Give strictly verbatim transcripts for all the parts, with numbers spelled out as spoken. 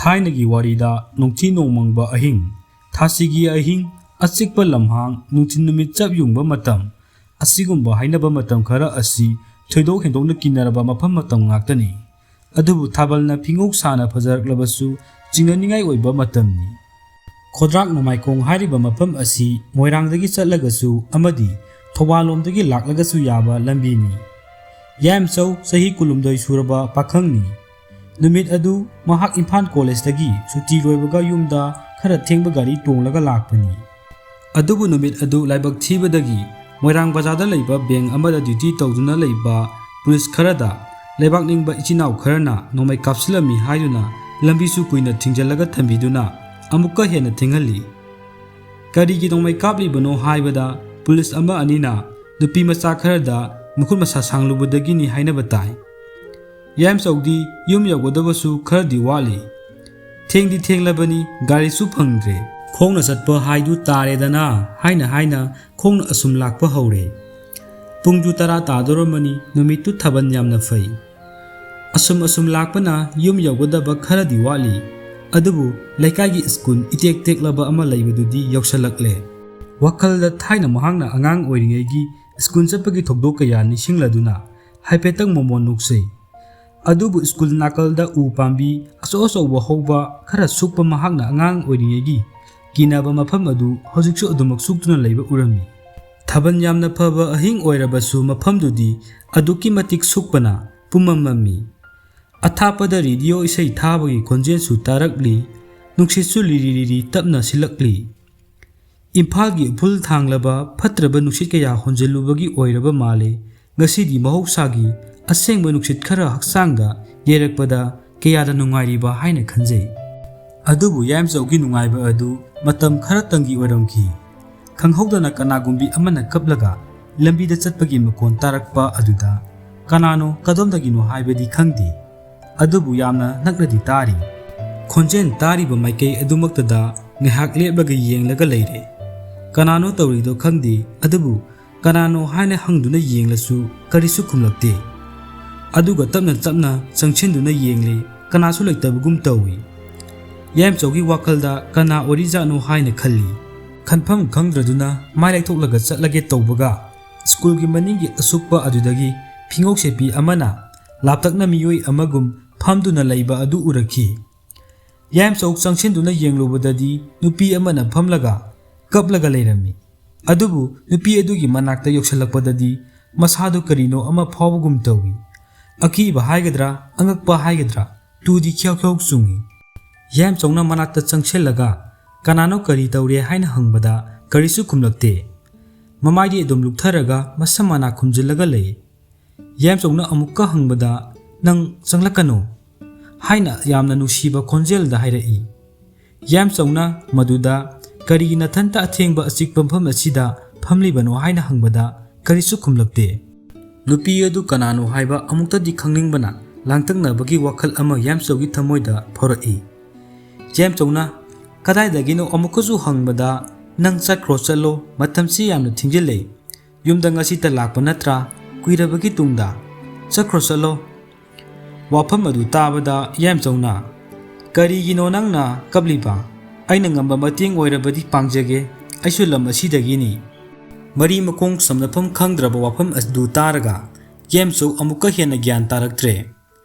ꯊꯥꯏꯅꯒꯤ ꯋꯥꯔꯤꯗ ꯅꯣꯡꯊꯤ ꯅꯣꯡꯃꯪꯕ ꯑꯍꯤꯡ, ꯊꯥꯁꯤꯒꯤ ꯑꯍꯤꯡ, ꯑꯆꯤꯛꯄ ꯂꯝꯍꯥꯡ, ꯅꯨꯡꯊꯤꯜ ꯅꯨꯃꯤꯠ ꯆꯞ ꯌꯨꯡꯕ ꯃꯇꯝ, ꯑꯁꯤꯒꯨꯝꯕ ꯍꯥꯏꯅꯕ ꯃꯇꯝ ꯈꯔ ꯑꯁꯤ ꯊꯣꯏꯗꯣꯛ ꯍꯦꯟꯗꯣꯛꯅ ꯀꯤꯅꯔꯕ ꯃꯐꯝ ꯃꯇꯝ ꯉꯥꯛꯇꯅꯤ꯫ ꯑꯗꯨꯕꯨ ꯊꯥꯕꯜꯅ ꯐꯤꯉꯧ ꯁꯥꯅ ꯐꯖꯔꯛꯂꯕꯁꯨ ꯆꯤꯡꯅꯅꯤꯡꯉꯥꯏ ꯑꯣꯏꯕ ꯃꯇꯝꯅꯤ꯫ ꯈꯣꯗ꯭ꯔꯥꯛ ꯅꯣꯡꯃꯥꯏꯈꯣꯡ ꯍꯥꯏꯔꯤꯕ ꯃꯐꯝ ꯑꯁꯤ ꯃꯣꯏꯔꯥꯡꯗꯒꯤ ꯆꯠꯂꯒꯁꯨ ꯑꯃꯗꯤ ꯊꯧꯕꯥꯜꯂꯣꯝꯗꯒꯤ ꯂꯥꯛꯂꯒꯁꯨ ꯌꯥꯕ ꯂꯝꯕꯤꯅꯤ꯫ ꯌꯥꯏꯃꯆꯧ ꯆꯍꯤ ꯀꯨꯟꯍꯨꯝꯗꯣꯏ ꯁꯨꯔꯕ ꯄꯥꯈꯪꯅꯤ꯫ ꯅꯨꯃꯤꯠ ꯑꯗꯨ ꯃꯍꯥꯛ ꯏꯝꯐꯥꯜ ꯀꯣꯂꯦꯖꯇꯒꯤ ꯁꯨꯇꯤ ꯂꯣꯏꯕꯒ ꯌꯨꯝꯗ ꯈꯔ ꯊꯦꯡꯕ ꯒꯥꯔꯤ ꯇꯣꯡꯂꯒ ꯂꯥꯛꯄꯅꯤ꯫ ꯑꯗꯨꯕꯨ ꯅꯨꯃꯤꯠ ꯑꯗꯨ ꯂꯥꯏꯕꯛ ꯊꯤꯕꯗꯒꯤ ꯃꯣꯏꯔꯥꯡ ꯕꯖꯥꯔꯗ ꯂꯩꯕ ꯕꯦꯡ ꯑꯃꯗ ꯗ꯭ꯌꯨꯇꯤ ꯇꯧꯗꯨꯅ ꯂꯩꯕ ꯄꯨꯂꯤꯁ ꯈꯔꯗ ꯂꯩꯕꯥꯛ ꯅꯤꯡꯕ ꯏꯆꯤꯟ ꯏꯅꯥꯎ ꯈꯔꯅ ꯅꯣꯡꯃꯩ ꯀꯥꯞꯁꯤꯜꯂꯝꯃꯤ ꯍꯥꯏꯗꯨꯅ ꯂꯝꯕꯤꯁꯨ ꯀꯨꯏꯅ ꯊꯤꯡꯖꯤꯜꯂꯒ ꯊꯝꯕꯤꯗꯨꯅ ꯑꯃꯨꯛꯀ ꯍꯦꯟꯅ ꯊꯦꯡꯍꯜꯂꯤ꯫ ꯀꯔꯤꯒꯤ ꯅꯣꯡꯃꯩ ꯀꯥꯞꯂꯤꯕꯅꯣ ꯍꯥꯏꯕꯗ ꯄꯨꯂꯤꯁ ꯑꯃ ꯑꯅꯤꯅ ꯅꯨꯄꯤ ꯃꯆꯥ ꯈꯔꯗ ꯃꯈꯨꯠ ꯃꯁꯥ ꯁꯥꯡꯂꯨꯕꯗꯒꯤꯅꯤ ꯍꯥꯏꯅꯕ ꯇꯥꯏ꯫ ꯌꯥꯏꯃꯆꯧꯗꯤ ꯌꯨꯝ ꯌꯧꯒꯗꯕꯁꯨ ꯈꯔꯗꯤ ꯋꯥꯠꯂꯤ꯫ ꯊꯦꯡꯗꯤ ꯊꯦꯡꯂꯕꯅꯤ, ꯒꯥꯔꯤꯁꯨ ꯐꯪꯗ꯭ꯔꯦ꯫ ꯈꯣꯡꯅ ꯆꯠꯄ ꯍꯥꯏꯗꯨ ꯇꯥꯔꯦꯗꯅ ꯍꯥꯏꯅ ꯍꯥꯏꯅ ꯈꯣꯡꯅ ꯑꯁꯨꯝ ꯂꯥꯛꯄ ꯍꯧꯔꯦ꯫ ꯄꯨꯡꯁꯨ ꯇꯔꯥ ꯇꯥꯗꯣꯔꯝꯃꯅꯤ, ꯅꯨꯃꯤꯠꯇꯨ ꯊꯥꯕꯜ ꯌꯥꯝꯅ ꯐꯩ꯫ ꯑꯁꯨꯝ ꯑꯁꯨꯝ ꯂꯥꯛꯄꯅ ꯌꯨꯝ ꯌꯧꯒꯗꯕ ꯈꯔꯗꯤ ꯋꯥꯠꯂꯤ꯫ ꯑꯗꯨꯕꯨ ꯂꯩꯀꯥꯏꯒꯤ ꯁ꯭ꯀꯨꯜ ꯏꯇꯦꯛ ꯇꯦꯛꯂꯕ ꯑꯃ ꯂꯩꯕꯗꯨꯗꯤ ꯌꯧꯁꯜꯂꯛꯂꯦ꯫ ꯋꯥꯈꯜꯗ ꯊꯥꯏꯅ ꯃꯍꯥꯛꯅ ꯑꯉꯥꯡ ꯑꯣꯏꯔꯤꯉꯩꯒꯤ ꯁ꯭ꯀꯨꯜ ꯆꯠꯄꯒꯤ ꯊꯧꯗꯣꯛ ꯀꯌꯥ ꯅꯤꯡꯁꯤꯡꯂꯗꯨꯅ ꯍꯥꯏꯐꯦꯠꯇꯪ ꯃꯣꯃꯣꯟ ꯅꯣꯛꯆꯩ꯫ ꯑꯗꯨꯕꯨ ꯁ꯭ꯀꯨꯜ ꯅꯥꯀꯜꯗ ꯎ ꯄꯥꯝꯕꯤ ꯑꯆꯧ ꯑꯆꯧꯕ ꯍꯧꯕ ꯈꯔ ꯁꯨꯛꯄ ꯃꯍꯥꯛꯅ ꯑꯉꯥꯡ ꯑꯣꯏꯔꯤꯉꯩꯒꯤ ꯀꯤꯅꯕ ꯃꯐꯝ ꯑꯗꯨ ꯍꯧꯖꯤꯛꯁꯨ ꯑꯗꯨꯃꯛ ꯁꯨꯛꯇꯨꯅ ꯂꯩꯕ ꯎꯔꯝꯃꯤ꯫ ꯊꯥꯕꯜ ꯌꯥꯝꯅ ꯐꯕ ꯑꯍꯤꯡ ꯑꯣꯏꯔꯕꯁꯨ ꯃꯐꯝꯗꯨꯗꯤ ꯑꯗꯨꯛꯀꯤ ꯃꯇꯤꯛ ꯁꯨꯛꯄꯅ ꯄꯨꯝꯃꯝ ꯃꯝꯃꯤ꯫ ꯑꯊꯥꯞꯄꯗ ꯔꯦꯗꯤꯑꯣ ꯏꯁꯩ ꯊꯥꯕꯒꯤ ꯈꯣꯟꯖꯦꯜꯁꯨ ꯇꯥꯔꯛꯂꯤ, ꯅꯨꯡꯁꯤꯠꯁꯨ ꯂꯤꯔꯤ ꯂꯤꯔꯤ ꯇꯞꯅ ꯁꯤꯜꯂꯛꯂꯤ꯫ ꯏꯝꯐꯥꯜꯒꯤ ꯎꯐꯨꯜ ꯊꯥꯡꯂꯕ ꯐꯠꯇ꯭ꯔꯕ ꯅꯨꯡꯁꯤꯠ ꯀꯌꯥ ꯍꯣꯟꯖꯤꯜꯂꯨꯕꯒꯤ ꯑꯣꯏꯔꯕ ꯃꯥꯜꯂꯦ, ꯉꯁꯤꯗꯤ ꯃꯍꯧꯁꯥꯒꯤ ꯑꯁꯦꯡꯕ ꯅꯨꯡꯁꯤꯠ ꯈꯔ ꯍꯛꯆꯥꯡꯗ ꯌꯩꯔꯛꯄꯗ ꯀꯌꯥꯗ ꯅꯨꯡꯉꯥꯏꯔꯤꯕ ꯍꯥꯏꯅ ꯈꯟꯖꯩ꯫ ꯑꯗꯨꯕꯨ ꯌꯥꯏꯃꯆꯧꯒꯤ ꯅꯨꯡꯉꯥꯏꯕ ꯑꯗꯨ ꯃꯇꯝ ꯈꯔꯇꯪꯒꯤ ꯑꯣꯏꯔꯝꯈꯤ꯫ ꯈꯪꯍꯧꯗꯅ ꯀꯅꯥꯒꯨꯝꯕꯤ ꯑꯃꯅ ꯀꯞꯂꯒ ꯂꯝꯕꯤꯗ ꯆꯠꯄꯒꯤ ꯃꯈꯣꯟ ꯇꯥꯔꯛꯄ ꯑꯗꯨꯗ ꯀꯅꯥꯅꯣ ꯀꯗꯣꯝꯗꯒꯤꯅꯣ ꯍꯥꯏꯕꯗꯤ ꯈꯪꯗꯦ, ꯑꯗꯨꯕꯨ ꯌꯥꯝꯅ ꯅꯛꯅꯗꯤ ꯇꯥꯔꯤ꯫ ꯈꯣꯟꯖꯦꯜ ꯇꯥꯔꯤꯕ ꯃꯥꯏꯀꯩ ꯑꯗꯨꯃꯛꯇꯗ ꯉꯥꯏꯍꯥꯛ ꯂꯦꯞꯂꯒ ꯌꯦꯡꯂꯒ ꯂꯩꯔꯦ꯫ ꯀꯅꯥꯅꯣ ꯇꯧꯔꯤꯗꯣ ꯈꯪꯗꯦ, ꯑꯗꯨꯕꯨ ꯀꯅꯥꯅꯣ ꯍꯥꯏꯅ ꯍꯪꯗꯨꯅ ꯌꯦꯡꯂꯁꯨ ꯀꯔꯤꯁꯨ ꯈꯨꯝꯂꯛꯇꯦ꯫ ꯑꯗꯨꯒ ꯇꯞꯅ ꯇꯞꯅ ꯆꯪꯁꯤꯟꯗꯨꯅ ꯌꯦꯡꯂꯦ, ꯀꯅꯥꯁꯨ ꯂꯩꯇꯕꯒꯨꯝ ꯇꯧꯏ꯫ ꯌꯥꯏꯃꯆꯧꯒꯤ ꯋꯥꯈꯜꯗ ꯀꯅꯥ ꯑꯣꯏꯔꯤꯖꯥꯠꯅꯣ ꯍꯥꯏꯅ ꯈꯜꯂꯤ꯫ ꯈꯟꯐꯝ ꯈꯪꯗ꯭ꯔꯗꯨꯅ ꯃꯥꯏ ꯂꯩꯊꯣꯛꯂꯒ ꯆꯠꯂꯒꯦ ꯇꯧꯕꯒ, ꯁ꯭ꯀꯨꯜꯒꯤ ꯃꯅꯤꯡꯒꯤ ꯑꯁꯨꯛꯄ ꯑꯗꯨꯗꯒꯤ ꯐꯤꯉꯧ ꯁꯦꯠꯄꯤ ꯑꯃꯅ ꯂꯥꯞꯇꯛꯅ ꯃꯤꯑꯣꯏ ꯑꯃꯒꯨꯝ ꯐꯝꯗꯨꯅ ꯂꯩꯕ ꯑꯗꯨ ꯎꯔꯛꯈꯤ꯫ ꯌꯥꯏꯃꯆꯧ ꯆꯪꯁꯤꯟꯗꯨꯅ ꯌꯦꯡꯂꯨꯕꯗꯗꯤ ꯅꯨꯄꯤ ꯑꯃꯅ ꯐꯝꯂꯒ ꯀꯞꯂꯒ ꯂꯩꯔꯝꯃꯤ꯫ ꯑꯗꯨꯕꯨ ꯅꯨꯄꯤ ꯑꯗꯨꯒꯤ ꯃꯅꯥꯛꯇ ꯌꯧꯁꯤꯜꯂꯛꯄꯗꯗꯤ ꯃꯁꯥꯗꯨ ꯀꯔꯤꯅꯣ ꯑꯃ ꯐꯥꯎꯕꯒꯨꯝ ꯇꯧꯏ꯫ ꯑꯀꯤꯕ ꯍꯥꯏꯒꯗ꯭ꯔꯥ, ꯑꯉꯛꯄ ꯍꯥꯏꯒꯗ꯭ꯔꯥ, ꯇꯨꯗꯤ ꯈ꯭ꯌꯥꯎ ꯈ꯭ꯌꯥꯎ ꯆꯨꯡꯏ꯫ ꯌꯥꯏꯃꯆꯧꯅ ꯃꯅꯥꯛꯇ ꯆꯪꯁꯤꯜꯂꯒ ꯀꯅꯥꯅꯣ ꯀꯔꯤ ꯇꯧꯔꯦ ꯍꯥꯏꯅ ꯍꯪꯕꯗ ꯀꯔꯤꯁꯨ ꯈꯨꯝꯂꯛꯇꯦ꯫ ꯃꯃꯥꯏꯗꯤ ꯑꯗꯨꯝ ꯂꯨꯞꯊꯔꯒ ꯃꯁꯝ ꯃꯅꯥ ꯈꯨꯝꯖꯤꯜꯂꯒ ꯂꯩ꯫ ꯌꯥꯏꯃꯆꯧꯅ ꯑꯃꯨꯛꯀ ꯍꯪꯕꯗ, "ꯅꯪ ꯆꯪꯂꯛꯀꯅꯨ," ꯍꯥꯏꯅ ꯌꯥꯝꯅ ꯅꯨꯡꯁꯤꯕ ꯈꯣꯟꯖꯦꯜꯗ ꯍꯥꯏꯔꯛꯏ꯫ ꯌꯥꯏꯃꯆꯧꯅ ꯃꯗꯨꯗ, "ꯀꯔꯤꯒꯤ ꯅꯊꯟꯇ ꯑꯊꯦꯡꯕ ꯑꯆꯤꯛꯄ ꯃꯐꯝ ꯑꯁꯤꯗ ꯐꯝꯂꯤꯕꯅꯣ?" ꯍꯥꯏꯅ ꯍꯪꯕꯗ ꯀꯔꯤꯁꯨ ꯈꯨꯝꯂꯛꯇꯦ꯫ ꯅꯨꯄꯤ ꯑꯗꯨ ꯀꯅꯥꯅꯣ ꯍꯥꯏꯕ ꯑꯃꯨꯛꯇꯗꯤ ꯈꯪꯅꯤꯡꯕꯅ ꯂꯥꯡꯇꯛꯅꯕꯒꯤ ꯋꯥꯈꯜ ꯑꯃ ꯌꯥꯏꯃꯆꯧꯒꯤ ꯊꯃꯣꯏꯗ ꯐꯥꯎꯔꯛꯏ꯫ ꯌꯥꯏꯃꯆꯧꯅ ꯀꯗꯥꯏꯗꯒꯤꯅꯣ ꯑꯃꯨꯛꯀꯁꯨ ꯍꯪꯕꯗ, "ꯅꯪ ꯆꯠꯈ꯭ꯔꯣ, ꯆꯠꯂꯣ, ꯃꯇꯝꯁꯤ ꯌꯥꯝꯅ ꯊꯦꯡꯖꯤꯜꯂꯦ꯫ ꯌꯨꯝꯗ ꯉꯁꯤꯇ ꯂꯥꯛꯄ ꯅꯠꯇ꯭ꯔꯥ? ꯀꯨꯏꯔꯕꯒꯤ ꯇꯨꯡꯗ꯫ ꯆꯠꯈ꯭ꯔꯣ, ꯆꯠꯂꯣ꯫" ꯋꯥꯐꯝ ꯑꯗꯨ ꯇꯥꯕꯗ ꯌꯥꯏꯃꯆꯧꯅ, "ꯀꯔꯤꯒꯤꯅꯣ ꯅꯪꯅ ꯀꯞꯂꯤꯕ? ꯑꯩꯅ ꯉꯝꯕ ꯃꯇꯦꯡ ꯑꯣꯏꯔꯕꯗꯤ ꯄꯥꯡꯖꯒꯦ꯫ ꯑꯩꯁꯨ ꯂꯝ ꯑꯁꯤꯗꯒꯤꯅꯤ꯫" ꯃꯔꯤ ꯃꯈꯣꯡ ꯁꯝꯅꯐꯝ ꯈꯪꯗ꯭ꯔꯕ ꯋꯥꯐꯝ ꯑꯗꯨ ꯇꯥꯔꯒ ꯌꯥꯏꯃꯆꯧ ꯑꯃꯨꯛꯀ ꯍꯦꯟꯅ ꯒ꯭ꯌꯥꯟ ꯇꯥꯔꯛꯇ꯭ꯔꯦ꯫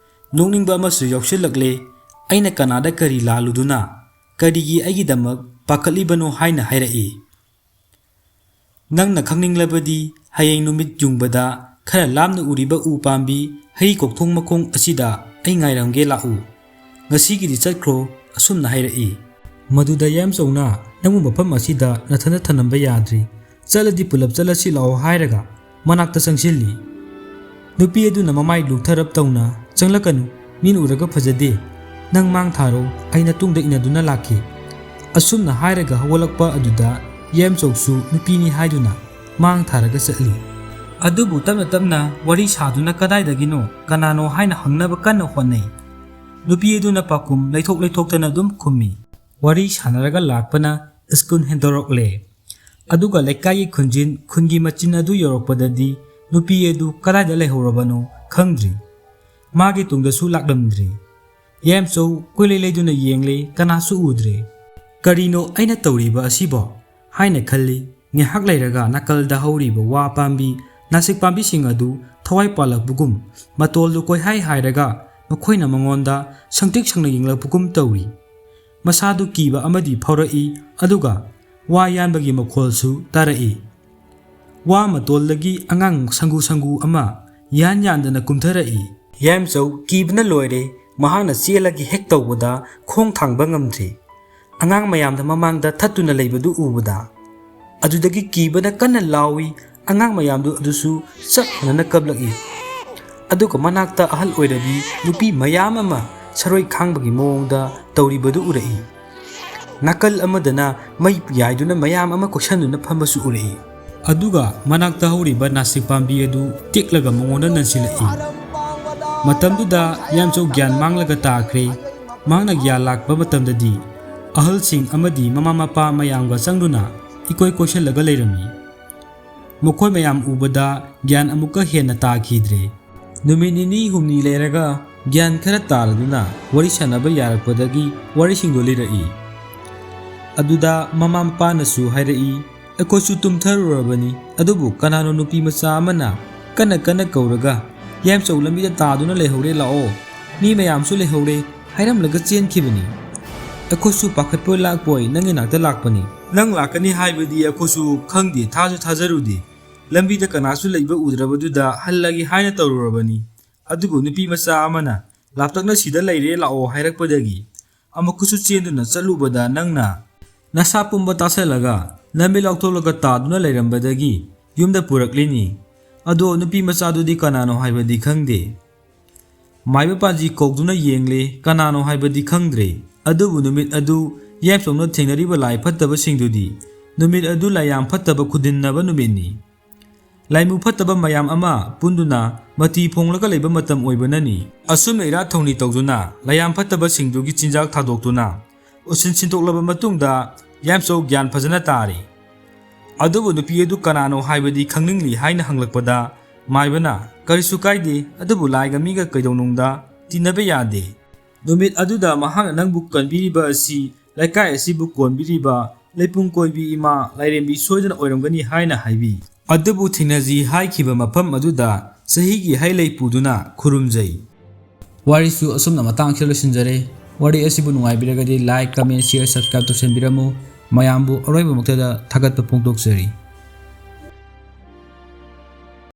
ꯅꯣꯛꯅꯤꯡꯕ ꯑꯃꯁꯨ ꯌꯥꯎꯁꯤꯜꯂꯛꯂꯦ꯫ "ꯑꯩꯅ ꯀꯅꯥꯗ ꯀꯔꯤ ꯂꯥꯜꯂꯨꯗꯨꯅ ꯀꯔꯤꯒꯤ ꯑꯩꯒꯤꯗꯃꯛ ꯄꯥꯈꯠꯂꯤꯕꯅꯣ ꯍꯥꯏꯅ ꯍꯥꯏꯔꯛꯏ꯫ ꯅꯪꯅ ꯈꯪꯅꯤꯡꯂꯕꯗꯤ ꯍꯌꯦꯡ ꯅꯨꯃꯤꯠ ꯌꯨꯡꯕꯗ ꯈꯔ ꯂꯥꯞꯅ ꯎꯔꯤꯕ ꯎ ꯄꯥꯝꯕꯤ ꯍꯩ ꯀꯣꯛꯊꯣꯡ ꯃꯈꯣꯡ ꯑꯁꯤꯗ ꯑꯩ ꯉꯥꯏꯔꯝꯒꯦ, ꯂꯥꯛꯎ꯫ ꯉꯁꯤꯒꯤꯗꯤ ꯆꯠꯈ꯭ꯔꯣ," ꯑꯁꯨꯝꯅ ꯍꯥꯏꯔꯛꯏ꯫ ꯃꯗꯨꯗ ꯌꯥꯏꯃꯆꯧꯅ, "ꯅꯪꯕꯨ ꯃꯐꯝ ꯑꯁꯤꯗ ꯅꯊꯟꯗ ꯊꯝꯂꯝꯕ ꯌꯥꯗ꯭ꯔꯤ꯫ ꯆꯠꯂꯗꯤ ꯄꯨꯂꯞ ꯆꯠꯂꯁꯤ ꯂꯥꯛꯑꯣ" ꯍꯥꯏꯔꯒ ꯃꯅꯥꯛꯇ ꯆꯪꯁꯤꯜꯂꯤ꯫ ꯅꯨꯄꯤ ꯑꯗꯨꯅ ꯃꯃꯥꯏ ꯂꯨꯛꯊꯔꯞ ꯇꯧꯅ, "ꯆꯪꯂꯛꯀꯅꯨ, ꯃꯤꯅ ꯎꯔꯒ ꯐꯖꯗꯦ꯫ ꯅꯪ ꯃꯥꯡ ꯊꯥꯔꯣ, ꯑꯩ ꯅꯇꯨꯡꯗ ꯏꯟꯅꯗꯨꯅ ꯂꯥꯛꯀꯦ꯫" ꯑꯁꯨꯝꯅ ꯍꯥꯏꯔꯒ ꯍꯧꯒꯠꯂꯛꯄ ꯑꯗꯨꯗ ꯌꯥꯏꯃꯆꯧꯁꯨ ꯅꯨꯄꯤꯅꯤ ꯍꯥꯏꯗꯨꯅ ꯃꯥꯡ ꯊꯥꯔꯒ ꯆꯠꯂꯤ꯫ ꯑꯗꯨꯕꯨ ꯇꯞꯅ ꯇꯞꯅ ꯋꯥꯔꯤ ꯁꯥꯗꯨꯅ ꯀꯗꯥꯏꯗꯒꯤꯅꯣ, ꯀꯅꯥꯅꯣ ꯍꯥꯏꯅ ꯍꯪꯅꯕ ꯀꯟꯅ ꯍꯣꯠꯅꯩ꯫ ꯅꯨꯄꯤ ꯑꯗꯨꯅ ꯄꯥꯎꯈꯨꯝ ꯂꯩꯊꯣꯛ ꯂꯩꯊꯣꯛꯇꯅ ꯑꯗꯨꯝ ꯈꯨꯝꯃꯤ꯫ ꯋꯥꯔꯤ ꯁꯥꯟꯅꯔꯒ ꯂꯥꯛꯄꯅ ꯁ꯭ꯀꯨꯜ ꯍꯦꯟꯗꯣꯔꯛꯂꯦ꯫ ꯑꯗꯨꯒ ꯂꯩꯀꯥꯏꯒꯤ ꯈꯨꯟꯖꯤꯟ, ꯈꯨꯟꯒꯤ ꯃꯆꯤꯟ ꯑꯗꯨ ꯌꯧꯔꯛꯄꯗꯗꯤ ꯅꯨꯄꯤ ꯑꯗꯨ ꯀꯗꯥꯏꯗ ꯂꯩꯍꯧꯔꯕꯅꯣ ꯈꯪꯗ꯭ꯔꯤ꯫ ꯃꯥꯒꯤ ꯇꯨꯡꯗꯁꯨ ꯂꯥꯛꯂꯝꯗ꯭ꯔꯤ꯫ ꯌꯥꯏꯃꯆꯧ ꯀꯣꯏꯂꯩ ꯂꯩꯗꯨꯅ ꯌꯦꯡꯂꯦ, ꯀꯅꯥꯁꯨ ꯎꯗ꯭ꯔꯦ꯫ "ꯀꯔꯤꯅꯣ ꯑꯩꯅ ꯇꯧꯔꯤꯕ ꯑꯁꯤꯕꯣ?" ꯍꯥꯏꯅ ꯈꯜꯂꯤ꯫ ꯉꯥꯏꯍꯥꯛ ꯂꯩꯔꯒ ꯅꯥꯀꯜꯗ ꯍꯧꯔꯤꯕ ꯋꯥ ꯄꯥꯝꯕꯤ, ꯅꯥꯁꯤꯛ ꯄꯥꯝꯕꯤꯁꯤꯡ ꯑꯗꯨ ꯊꯋꯥꯏ ꯄꯥꯜꯂꯛꯄꯒꯨꯝ, ꯃꯇꯣꯜꯗꯨ ꯀꯣꯏꯍꯥꯏ ꯍꯥꯏꯔꯒ ꯃꯈꯣꯏꯅ ꯃꯉꯣꯟꯗ ꯁꯪꯇ꯭ꯔꯤꯛ ꯁꯪꯅ ꯌꯦꯡꯂꯛꯄꯒꯨꯝ ꯇꯧꯔꯤ꯫ ꯃꯁꯥꯗꯨ ꯀꯤꯕ ꯑꯃꯗꯤ ꯐꯥꯎꯔꯛꯏ, ꯑꯗꯨꯒ ꯋꯥ ꯌꯥꯟꯕꯒꯤ ꯃꯈꯣꯜꯁꯨ ꯇꯥꯔꯛꯏ꯫ ꯋꯥ ꯃꯇꯣꯜꯗꯒꯤ ꯑꯉꯥꯡ ꯁꯪꯒꯨ ꯁꯪꯒꯨ ꯑꯃ ꯌꯥꯟ ꯌꯥꯟꯗꯅ ꯀꯨꯝꯊꯔꯛꯏ꯫ ꯌꯥꯏꯃꯆꯧ ꯀꯤꯕꯅ ꯂꯣꯏꯔꯦ꯫ ꯃꯍꯥꯛꯅ ꯆꯦꯜꯂꯒꯦ ꯍꯦꯛ ꯇꯧꯕꯗ ꯈꯣꯡ ꯊꯥꯡꯕ ꯉꯝꯗ꯭ꯔꯦ꯫ ꯑꯉꯥꯡ ꯃꯌꯥꯝꯗ ꯃꯃꯥꯡꯗ ꯊꯠꯇꯨꯅ ꯂꯩꯕꯗꯨ ꯎꯕꯗ, ꯑꯗꯨꯗꯒꯤ ꯀꯤꯕꯅ ꯀꯟꯅ ꯂꯥꯎꯏ꯫ ꯑꯉꯥꯡ ꯃꯌꯥꯝꯗꯨ ꯑꯗꯨꯁꯨ ꯆꯞ ꯃꯥꯟꯅꯅ ꯀꯞꯂꯛꯏ꯫ ꯑꯗꯨꯒ ꯃꯅꯥꯛꯇ ꯑꯍꯜ ꯑꯣꯏꯔꯕꯤ ꯅꯨꯄꯤ ꯃꯌꯥꯝ ꯑꯃ ꯁꯔꯣꯏ ꯈꯥꯡꯕꯒꯤ ꯃꯑꯣꯡꯗ ꯇꯧꯔꯤꯕꯗꯨ ꯎꯔꯛꯏ꯫ ꯅꯥꯀꯜ ꯑꯃꯗꯅ ꯃꯩ ꯌꯥꯏꯗꯨꯅ ꯃꯌꯥꯝ ꯑꯃ ꯀꯣꯏꯁꯟꯗꯨꯅ ꯐꯝꯕꯁꯨ ꯎꯔꯛꯏ꯫ ꯑꯗꯨꯒ ꯃꯅꯥꯛꯇ ꯍꯧꯔꯤꯕ ꯅꯥꯁꯤꯛ ꯄꯥꯝꯕꯤ ꯑꯗꯨ ꯇꯦꯛꯂꯒ ꯃꯉꯣꯟꯗ ꯅꯟꯁꯤꯜꯂꯛꯏ꯫ ꯃꯇꯝꯗꯨꯗ ꯌꯥꯏꯃꯆꯧ ꯒ꯭ꯌꯥꯟ ꯃꯥꯡꯂꯒ ꯇꯥꯈ꯭ꯔꯦ꯫ ꯃꯍꯥꯛꯅ ꯒ꯭ꯌꯥꯟ ꯂꯥꯛꯄ ꯃꯇꯝꯗꯗꯤ ꯑꯍꯜꯁꯤꯡ ꯑꯃꯗꯤ ꯃꯃꯥ ꯃꯄꯥ ꯃꯌꯥꯝꯒ ꯆꯪꯗꯨꯅ ꯏꯀꯣꯏ ꯀꯣꯏꯁꯜꯂꯒ ꯂꯩꯔꯝꯃꯤ꯫ ꯃꯈꯣꯏ ꯃꯌꯥꯝ ꯎꯕꯗ ꯒ꯭ꯌꯥꯟ ꯑꯃꯨꯛꯀ ꯍꯦꯟꯅ ꯇꯥꯈꯤꯗ꯭ꯔꯦ꯫ ꯅꯨꯃꯤꯠ ꯅꯤꯅꯤ ꯍꯨꯝꯅꯤ ꯂꯩꯔꯒ ꯒ꯭ꯌꯥꯟ ꯈꯔ ꯇꯥꯔꯗꯨꯅ ꯋꯥꯔꯤ ꯁꯥꯟꯅꯕ ꯌꯥꯔꯛꯄꯗꯒꯤ ꯋꯥꯔꯤꯁꯤꯡꯗꯣ ꯂꯤꯔꯛꯏ꯫ ꯑꯗꯨꯗ ꯃꯃꯥ ꯃꯄꯥꯅꯁꯨ ꯍꯥꯏꯔꯛꯏ, "ꯑꯩꯈꯣꯏꯁꯨ ꯇꯨꯝꯊꯔꯨꯔꯕꯅꯤ, ꯑꯗꯨꯕꯨ ꯀꯅꯥꯅꯣ ꯅꯨꯄꯤ ꯃꯆꯥ ꯑꯃꯅ ꯀꯟꯅ ꯀꯟꯅ ꯀꯧꯔꯒ, 'ꯌꯥꯏꯃꯆꯧ ꯂꯝꯕꯤꯗ ꯇꯥꯗꯨꯅ ꯂꯩꯍꯧꯔꯦ, ꯂꯥꯛꯑꯣ, ꯃꯤ ꯃꯌꯥꯝꯁꯨ ꯂꯩꯍꯧꯔꯦ' ꯍꯥꯏꯔꯝꯂꯒ ꯆꯦꯟꯈꯤꯕꯅꯤ꯫ ꯑꯩꯈꯣꯏꯁꯨ ꯄꯥꯈꯠꯄꯣꯏ ꯂꯥꯛꯄꯣꯏ ꯅꯪꯒꯤ ꯅꯥꯛꯇ ꯂꯥꯛꯄꯅꯤ꯫ ꯅꯪ ꯂꯥꯛꯀꯅꯤ ꯍꯥꯏꯕꯗꯤ ꯑꯩꯈꯣꯏꯁꯨ ꯈꯪꯗꯦ, ꯊꯥꯁꯨ ꯊꯥꯖꯔꯨꯗꯦ꯫ ꯂꯝꯕꯤꯗ ꯀꯅꯥꯁꯨ ꯂꯩꯕ ꯎꯗ꯭ꯔꯕꯗꯨꯗ ꯍꯜꯂꯒꯦ ꯍꯥꯏꯅ ꯇꯧꯔꯨꯔꯕꯅꯤ꯫ ꯑꯗꯨꯕꯨ ꯅꯨꯄꯤ ꯃꯆꯥ ꯑꯃꯅ ꯂꯥꯞꯇꯛꯅ ꯁꯤꯗ ꯂꯩꯔꯦ ꯂꯥꯛꯑꯣ ꯍꯥꯏꯔꯛꯄꯗꯒꯤ ꯑꯃꯨꯛꯀꯁꯨ ꯆꯦꯟꯗꯨꯅ ꯆꯠꯂꯨꯕꯗ ꯅꯪꯅ ꯅꯁꯥ ꯄꯨꯝꯕ ꯇꯥꯁꯜꯂꯒ ꯂꯝꯕꯤ ꯂꯥꯎꯊꯣꯛꯂꯒ ꯇꯥꯗꯨꯅ ꯂꯩꯔꯝꯕꯗꯒꯤ ꯌꯨꯝꯗ ꯄꯨꯔꯛꯂꯤꯅꯤ꯫ ꯑꯗꯣ ꯅꯨꯄꯤ ꯃꯆꯥꯗꯨꯗꯤ ꯀꯅꯥꯅꯣ ꯍꯥꯏꯕꯗꯤ ꯈꯪꯗꯦ꯫ ꯃꯥꯏꯕ ꯄꯥꯟꯖꯤ ꯀꯧꯗꯨꯅ ꯌꯦꯡꯂꯦ, ꯀꯅꯥꯅꯣ ꯍꯥꯏꯕꯗꯤ ꯈꯪꯗ꯭ꯔꯦ꯫ ꯑꯗꯨꯕꯨ ꯅꯨꯃꯤꯠ ꯑꯗꯨ ꯌꯥꯏꯃꯆꯧꯅ ꯊꯦꯡꯅꯔꯤꯕ ꯂꯥꯏ ꯐꯠꯇꯕꯁꯤꯡꯗꯨꯗꯤ ꯅꯨꯃꯤꯠ ꯑꯗꯨ ꯂꯥꯏ ꯌꯥꯝ ꯐꯠꯇꯕ ꯈꯨꯗꯤꯟꯅꯕ ꯅꯨꯃꯤꯠꯅꯤ꯫ ꯂꯥꯏꯃꯨ ꯐꯠꯇꯕ ꯃꯌꯥꯝ ꯑꯃ ꯄꯨꯟꯗꯨꯅ ꯃꯇꯤ ꯐꯣꯡꯂꯒ ꯂꯩꯕ ꯃꯇꯝ ꯑꯣꯏꯕꯅꯅꯤ꯫ ꯑꯁꯨꯝꯅ ꯏꯔꯥꯠ ꯊꯧꯅꯤ ꯇꯧꯗꯨꯅ ꯂꯥꯏꯌꯥꯝ ꯐꯠꯇꯕꯁꯤꯡꯗꯨꯒꯤ ꯆꯤꯟꯖꯥꯛ ꯊꯥꯗꯣꯛꯇꯨꯅ ꯎꯁꯤꯟ ꯁꯤꯟꯗꯣꯛꯂꯕ ꯃꯇꯨꯡꯗ ꯌꯥꯏꯃꯆꯧ ꯒ꯭ꯌꯥꯟ ꯐꯖꯅ ꯇꯥꯔꯦ꯫ ꯑꯗꯨꯕꯨ ꯅꯨꯄꯤ ꯑꯗꯨ ꯀꯅꯥꯅꯣ ꯍꯥꯏꯕꯗꯤ ꯈꯪꯅꯤꯡꯂꯤ ꯍꯥꯏꯅ ꯍꯪꯂꯛꯄꯗ ꯃꯥꯏꯕꯅ, "ꯀꯔꯤꯁꯨ ꯀꯥꯏꯗꯦ, ꯑꯗꯨꯕꯨ ꯂꯥꯏꯒ ꯃꯤꯒ ꯀꯩꯗꯧꯅꯨꯡꯗ ꯇꯤꯟꯅꯕ ꯌꯥꯗꯦ꯫ ꯅꯨꯃꯤꯠ ꯑꯗꯨꯗ ꯃꯍꯥꯛꯅ ꯅꯪꯕꯨ ꯀꯟꯕꯤꯔꯤꯕ ꯑꯁꯤ ꯂꯩꯀꯥꯏ ꯑꯁꯤꯕꯨ ꯀꯣꯟꯕꯤꯔꯤꯕ ꯂꯩꯄꯨꯡ ꯀꯣꯏꯕꯤ ꯏꯃꯥ ꯂꯥꯏꯔꯦꯝꯕꯤ ꯁꯣꯏꯗꯅ ꯑꯣꯏꯔꯝꯒꯅꯤ ꯍꯥꯏꯅ ꯍꯥꯏꯕꯤ꯫ ꯑꯗꯨꯕꯨ ꯊꯦꯡꯅꯁꯤ ꯍꯥꯏꯈꯤꯕ ꯃꯐꯝ ꯑꯗꯨꯗ ꯆꯍꯤꯒꯤ ꯍꯩ ꯂꯩ ꯄꯨꯗꯨꯅ ꯈꯨꯔꯨꯝꯖꯩ꯫ ꯋꯥꯔꯤꯁꯨ ꯑꯁꯨꯝꯅ ꯃꯇꯥꯡ ꯑꯁꯤꯗ ꯂꯣꯏꯁꯤꯟꯖꯔꯦ꯫ ꯋꯥꯔꯤ ꯑꯁꯤꯕꯨ ꯅꯨꯡꯉꯥꯏꯕꯤꯔꯒꯗꯤ like, comment, share, subscribe ꯇꯧꯁꯟꯕꯤꯔꯝꯃꯨ꯫ ꯃꯌꯥꯝꯕꯨ ꯑꯔꯣꯏꯕꯃꯛꯇꯗ ꯊꯥꯒꯠꯄ ꯐꯣꯡꯗꯣꯛꯆꯔꯤ꯫